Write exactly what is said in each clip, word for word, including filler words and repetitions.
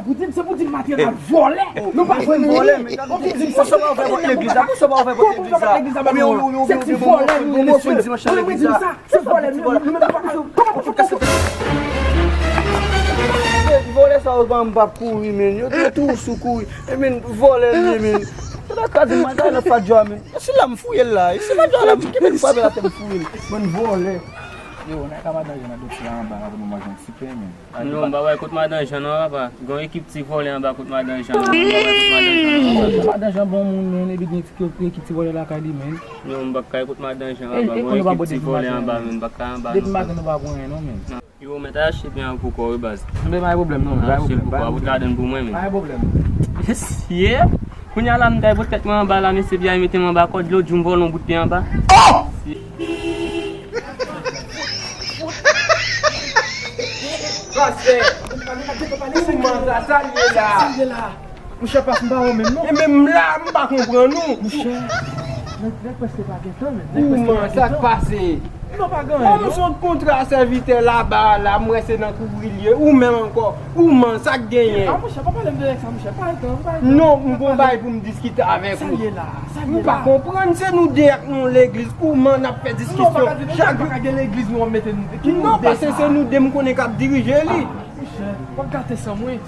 Pou di m, se pou di m maten n al vòlè. Nou pa jwenn vòlè, men gade. Ou vin di m sa. Sa w pa fè pou legliz la? Pou sa w pa fè pou legliz la? Kòman legliz la ba nou an? Se ti vòlè nou ye, mesye. Mwen di m sa. Se vòlè nou ye, nou menm nou pa ka. Kòman pou fè sa? Vòlè sa yo ban m p ap kouri, men. Yo te tou sou kouri. E men, vòlè li ye, men. Sa ta kraze mwen, ta nan fadjwa, men. E sila m fouye l la. E sila m fouye l la. Kite m frape la tèt m fouye l. Bann vòlè. Yo, n a ka madan Jan nan doti la anba la pou nou manje yon ti pen, men. Non, m pa wè kot madan Jan non, papa. Gon ekip ti vòlè anba kot madan Jan non. M pa wè kot madan Jan non, papa. Madan Jan bon moun, men, epi gen ekip ti vòlè lakay li, men. Non, m pa kay kot madan Jan anba. Gon ekip ti vòlè anba, men, m pa kay anba non. Depi maten nou pa pran anyen non, men. Yo, mèt achte pen an pou kò wi, baz. Men pa gen pwoblèm non, men pa gen pwoblèm. Achte pou kò, bout ladann pou mwen, men. Pa gen pwoblèm. Mesye, kounye a la m kay pot tèt mwen anba la, mesye, byen mete m anba kòd, lòt jou m vòlè yon bout pen anba. Pastè, kouman sa, sa l ye la? Monchè, pas m pa wè w menm non. E menm la, m pa konprann ou. Monchè, nèg, nèg prèske pa gen tan, men. Nèg prèske pa gen tan. Kouman sa k pase? Non, pa gen anyen non. Ou sot kontra sèvitè laba a la, m wè se nan kouri l ye. Ou menm ankò. Kouman sa k genyen? A, monchè, pa pale m de nèg sa, monchè. Pa gen tan, pa gen tan. Non, m gon bagay pou m diskite avèk ou. Sa l ye la? Sa l ye la? M pa konprann, se nou de ak nou legliz, kouman n ap fè diskisyon? Non, pa ka di, nou pa ka gen legliz nou an mete nou. Non, paske se nou de m konnen k ap dirije li. Monchè, w ap gate san mwen.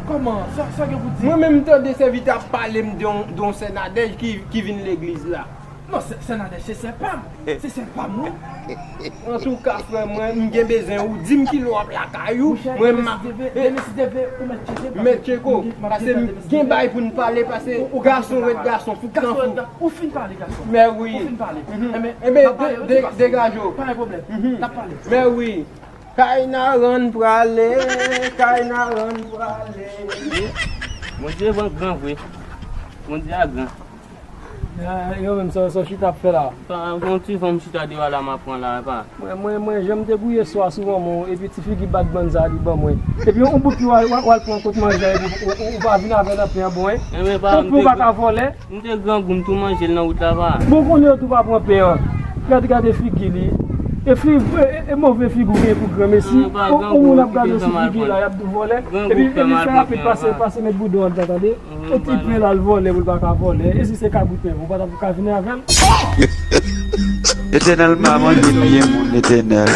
Kòman? Sa, sa gen pou di? Mwen menm m tande sèvitè ap pale m de yon, de yon sè Nadège ki, ki vin legliz la. Non, sè, sè Nadège se sè pa m. Se sè pa m, wi. Antouka, frè mwen, m gen bezwen ou. Di m kilè w ap lakay ou. Mwen m ap. Demen si Dye vle, ou mèt tcheke. Mèt tcheke w. Paske m gen bagay pou n pale, paske gason ret gason, fouk nan fouk. Ou fin pale, gason. Mè wi. Ou fin pale. Enben, de-, de-, degaje w. Pa gen pwoblèm. N ap pale. Mè wi. Kay Narann prale, kay Narann prale. Bondye van gran vre. Bondye a gran. Eh, yo menm sa, sa w chita ap fè la? Pa, yon ti van m chita deyò la, m ap pran la, pa. Mwen, mwen, mwen, jan m te gouye swa sou manman w, epi ti figi bat bann sa li ban mwen. Epi yon bout pi w al, w al, w al pran kot manje a, epi w, w, w pa vin avè l nan pen an bon, en? Enben, pa, m te, ou pa ka vòlè? M te grangou, m tou manje l nan wout la, pa. Bon, konnen yo tou pa pran pen an. Gade, gade figi li. E fi, e, e, e move figi w gen pou granmesi. Ou, ou moun ap gade sou figi la, y ap di w vòlè. Epi, epi fè rapid, pase, pase met boudon anndan, tande. E ti pen la, l vòlè, pou l pa ka vòlè. E si se kabrit pen, ou pa t ap ka vini avè l? Letènèl pa manje pye moun, Letènèl.